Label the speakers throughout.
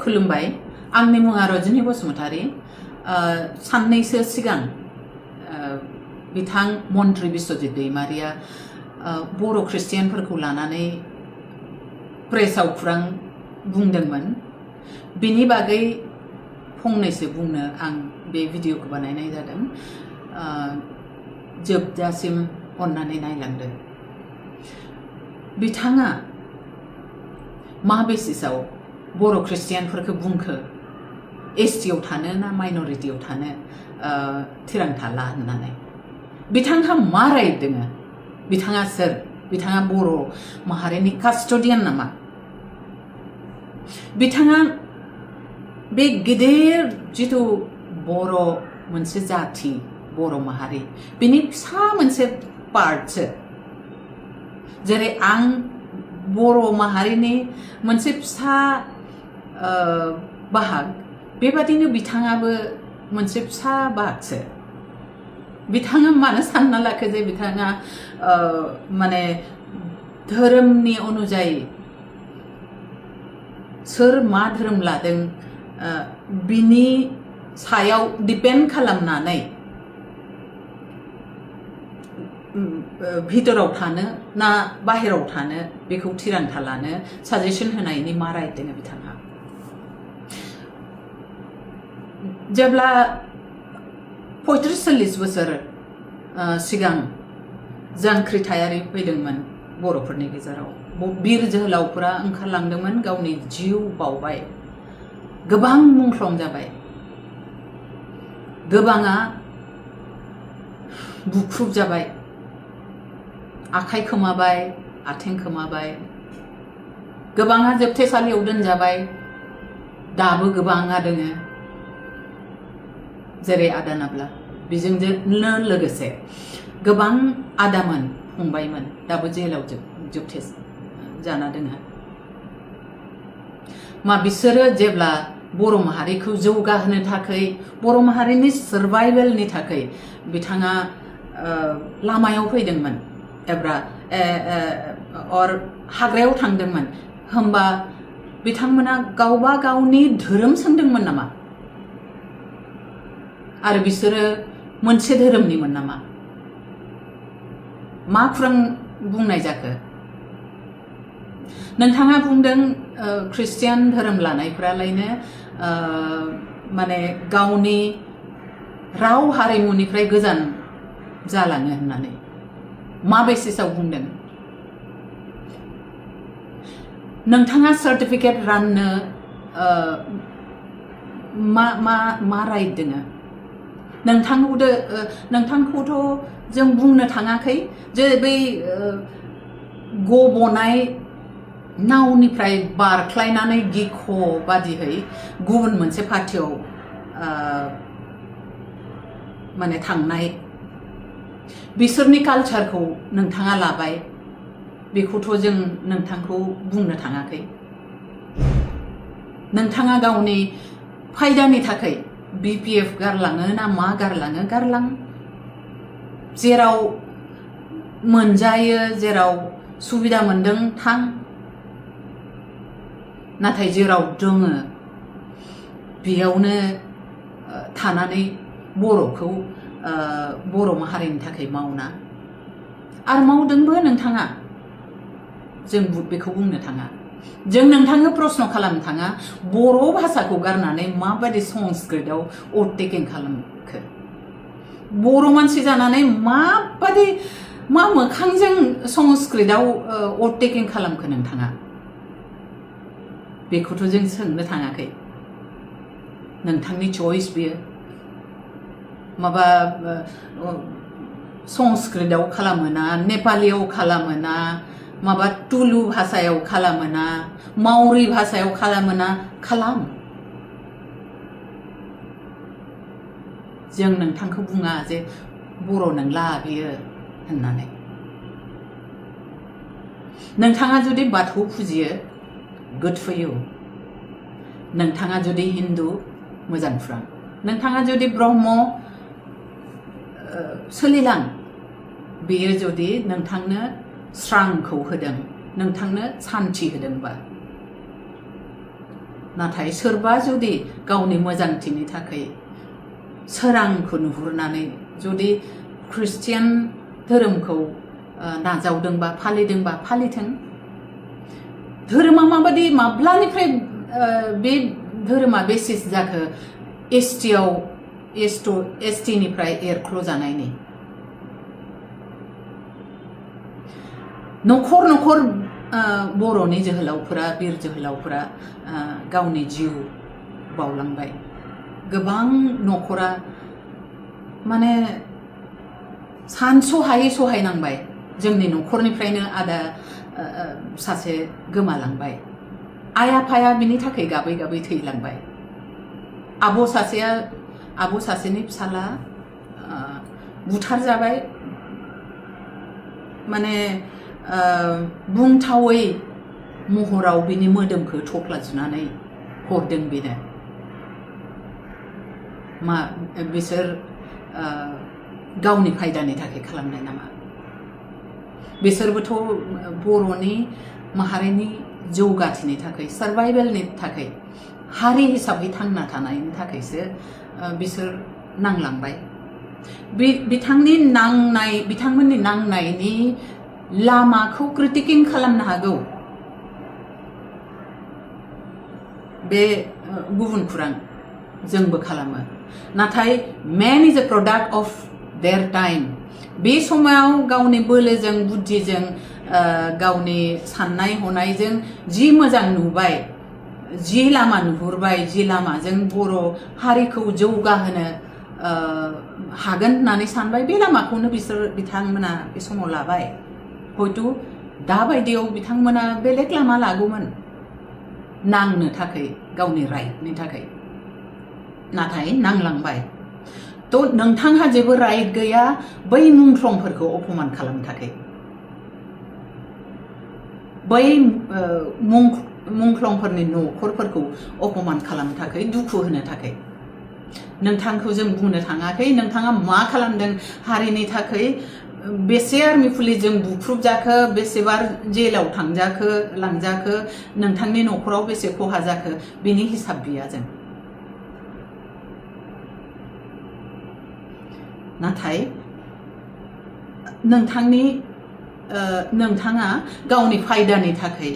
Speaker 1: खुलुमबाय आंनि मुङा रजनी बसुमतारी साननैसो सिगां बिथां मन्त्रि बिश्वजित दैमारिया बर' ख्रिस्टियानफोरखौ लानानै प्रेसाव खुरां बुंदोंमोन बिनि बागै फंनैसो बुंनो आं बे भिडिअखौ बानायनाय जादों जोबजासिम अन्नानै नायलांदो बिथाङा मा बेसिसआव बर' ख्रिस्टियानफोरखौ बुंखो एसटिआव थानो ना माइनरिटियाव थानो थिरांथा ला होननानै बिथांहा मा राइट दोङो बिथाङा सोर बिथाङा बर' माहारिनि कास्टडियान नामा बिथाङा बे गिदिर जिथु बर' मोनसे जाथि बर' माहारि बिनि फिसा मोनसे पार्टसो जेरै आं बर' माहारिनि मोनसे फिसा बाहाग बेबादिनो बिथाङाबो मोनसे फिसा बाहागसो बिथाङा मानो सानना लाखो जे बिथाङा माने धोरोमनि अनुजायै सोर मा धोरोम लादों बिनि सायाव दिपेन्ड खालामनानै भितराव थानो ना बाहेराव थानो बेखौ थिरांथा लानो साजेसन होनायनि मा राइट दङ बिथांहा जेब्ला 35-40 बोसोर सिगां जांख्रिथायारि फैदोंमोन बर'फोरनि गेजेराव बिर जोहोलावफोरा ओंखारलांदोंमोन गावनि जिउ बावबाय गोबां मुंख्लं जाबाय गोबाङा बुख्रुब जाबाय आखाइ खोमाबाय आथिं खोमाबाय गोबाङा जोबथेसालियाव दोनजाबाय दाबो गोबाङा दोङो जेरै आदा नाब्ला बेजोंनो लोगोसे गोबां आदामोन फंबायमोन दाबो जेलाव जोबथे जाना दोङो मा बिसोरो जेब्ला बर' माहारिखौ जौगाहोनो थाखाय बर' माहारिनि सार्भाइभेलनि थाखाय बिथाङा लामायाव फैदोंमोन एब्रा हाग्रायाव थांदोंमोन होमबा बिथांमोना गावबा गावनि धोरोम सोंदोंमोन नामा आरो बिसोरो मोनसे धोरोमनिमोन नामा मा खुरां बुंनाय जाखो नोंथाङा बुंदों ख्रिस्टियान धोरोम लानायफ्रालायनो माने गावनि राव हारिमुनिफ्राय गोजान जालाङो होननानै मा बेसिसआव बुंदों नोंथाङा सार्टिफिकेट राननो मा राइट दोङो नोंथांखौथ' जों बुंनो थाङाखै जे बै गबनाय नावनिफ्राय बारख्लायनानै गिख' बादिहै गुबुन मोनसे पार्टियाव माने थांनाय बिसोरनि कालचारखौ नोंथाङा लाबाय बेखौथ' जों नोंथांखौ बुंनो थाङाखै नोंथाङा गावनि फायदानि थाखाय BPF गारलाङो ना मा गारलाङो गारलां जेराव मोनजायो जेराव सुबिदा मोनदों थां नाथाय जेराव दङो बेयावनो थानानै बर'खौ बर' माहारिनि थाखाय मावना आरो मावदोंबो नोंथाङा जों बेखौ बुंनो थाङा जों नोंथांनो प्रश्न खालामनो थाङा बर' भाषाखौ गारनानै माबायदि संस्कृतआव अभारटेकिं खालामखो बर' मानसि जानानै माबायदि मा मोखांजों संस्कृतआव अभारटेकिं खालामखो नोंथाङा बेखौथ' जों सोंनो थाङाखै नोंथांनि चइस बेयो माबा संस्कृतआव खालामोना नेपालियाव खालामोना माबा तुलु भाषायाव खालामोना मावरि भाषायाव खालामोना खालाम जों नोंथांखौ बुङा जे बर' नंला बेयो होननानै नोंथाङा जुदि बाथौ फुजियो गुड फर इउ नोंथाङा जुदि हिन्दु मोजां खुरां नोंथाङा जुदि ब्रह्म सोलिलां बेयो जुदि नोंथांनो स्रांखौ होदों नोंथांनो सान्थि होदोंबा नाथाय सोरबा जुदि गावनि मोजांथिनि थाखाय सोरांखौ नुहुरनानै जुदि ख्रिस्टियान धोरोमखौ नाजावदोंबा फालिदोंबा फालिथों। धोरोमा माबादि माब्लानिफ्राय बे धोरोमा बेसिस जाखो एसटिनिफ्राय एरख्ल'जानायनि न'खर न'खर बर'नि जोहोलावफोरा बिर जोहोलावफोरा गावनि जिउ बावलांबाय। गोबां न'खरा माने सानस'हायै सहायनांबाय। जोंनि न'खरनिफ्रायनो आदा सासे गोमालांबाय। आइ आफाया बिनि थाखाय गाबै गाबै थैलांबाय। आब' सासेनि फिसाला बुथारजाबाय। माने बुंथावै महराव बिनि मोदोमखौ थफ्ला जुनानै हरदों बेनो। बिसोर गावनि फायदानि थाखाय खालामनाय नामा? बिसोरबोथ' बर'नि माहारिनि जौगाथिनि थाखाय सार्भाइभेलनि थाखाय हारि हिसाबै थांना थानायनि थाखायसो बिसोर नांलांबाय। बिथांमोननि नांनायनि लामाखौ क्रिटिकिं खालामनो हागौ बे गुबुन खुरां, जोंबो खालामो। नाथाय man is a product of their time. बे समाव गावनि बोलोजों बुद्धिजों गावनि साननाय हनायजों जि मोजां नुबाय, जि लामा नुहुरबाय, जि लामाजों बर' हारिखौ जौगाहोनो हागोन होननानै सानबाय, बे लामाखौनो बिथांमोना बे समाव लाबाय। हयथ' दाबायदियाव बिथांमोना बेलेग लामा लागौमोन नांनो थाखाय, गावनि राइटनि थाखाय, नाथाय नांलांबाय। थ' नोंथांहा जेबो राइट गैया बै मुंख्लंफोरखौ अपमान खालामनो थाखाय, बै मुंख्लंफोरनि न'खरफोरखौ अपमान खालामनो थाखाय, दुखु होनो थाखाय। नोंथांखौ जों बुंनो थाङाखै नोंथाङा मा खालामदों हारिनि थाखाय, बेसे आर्मि पुलिसजों बुख्रुबजाखो, बेसेबार जेलाव लांजाखो, नोंथांनि न'खराव बेसे खहा जाखो, बिनि हिसाब गैया जों। नाथाय नोंथाङा गावनि फायदानि थाखाय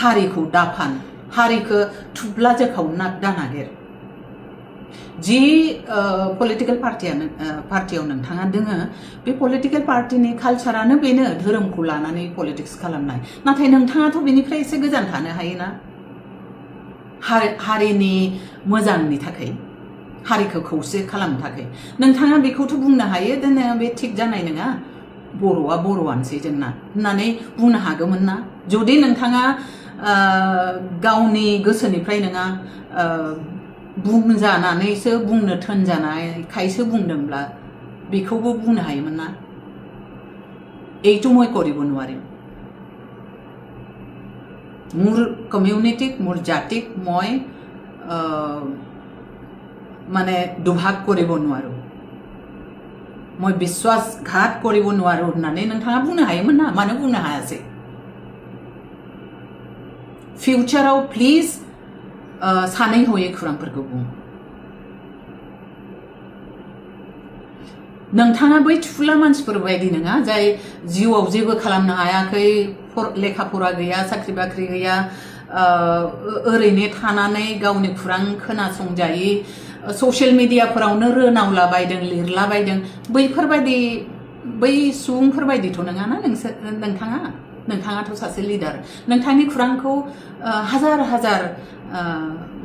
Speaker 1: हारिखौ दाफान, हारिखौ थुब्ला जोखावना दानागिर। जि पलिटिकेल पार्टियाव नोंथाङा दोङो, बे पलिटिकेल पार्टिनि कालचारानो बेनो धोरोमखौ लानानै पलिटिक्स खालामनाय। नाथाय नोंथाङाथ' बेनिफ्राय एसे गोजान थानो हायोना, हारिनि मोजांनि थाखाय, हारिखौ खौसे खालामनो थाखाय। नोंथाङा बेखौथ' बुंनो हायो बे थिग जानाय नङा, बर'आ बर'आनोसै जोंना होननानै बुंनो हागौमोन ना। जुदि नोंथाङा गावनि गोसोनिफ्राय नङा बुंजानानैसो बुंनो थोनजानायखायसो बुंदोंब्ला बेखौबो बुंनो हायोमोन ना। এইটো মই কৰিব নোৱাৰিম, মোৰ কমিউনিটিক, মোৰ জাতিক মই মানে দুভাগ কৰিব নোৱাৰো, মই বিশ্বাসঘাত কৰিব নোৱাৰো होननानै नोंथाङा बुंनो हायोमोन ना। मानो बुंनो हायासै? फिउचाराव प्लिज सानै हयै खुरांफोरखौ बुं। नोंथाङा बै थुला मानसिफोर बायदि नङा जाय जिउआव जेबो खालामनो हायाखै, लेखा फरा गैया, साख्रि बाख्रि गैया, ओरैनो थानानै गावनि खुरां खोनासंजायै ससियेल मिडियाफोरावनो रोनावलाबायदों, लिरलाबायदों। बै सुबुंफोरबायदिथ' नङाना नोंथाङाथ' सासे लिडार। नोंथांनि खुरांखौ हाजार हाजार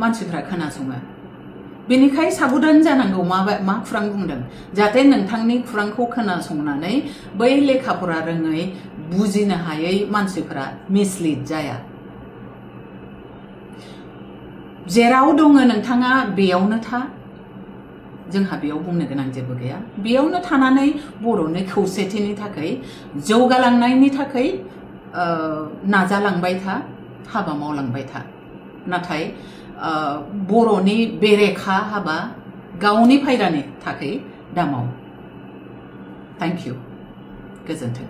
Speaker 1: मानसिफ्रा खोनासङो। बेनिखाय साबधान जानांगौ मा खुरां बुंदों, जाहाथे नोंथांनि खुरांखौ खोनासंनानै बै लेखा फरा रोङै, बुजिनो हायै मानसिफोरा मिसलिड जाया। जेराव दङ नोंथाङा बेयावनो था, जोंहा बेयाव बुंनो गोनां जेबो गैया। बेयावनो थानानै बर'नि खौसेथिनि थाखाय, जौगालांनायनि थाखाय नाजालांबाय था, हाबा मावलांबाय था। नाथाय बर'नि बेरेखा हाबा गावनि फायदानि थाखाय दामाव। थेंक इउ, गोजोन्थों।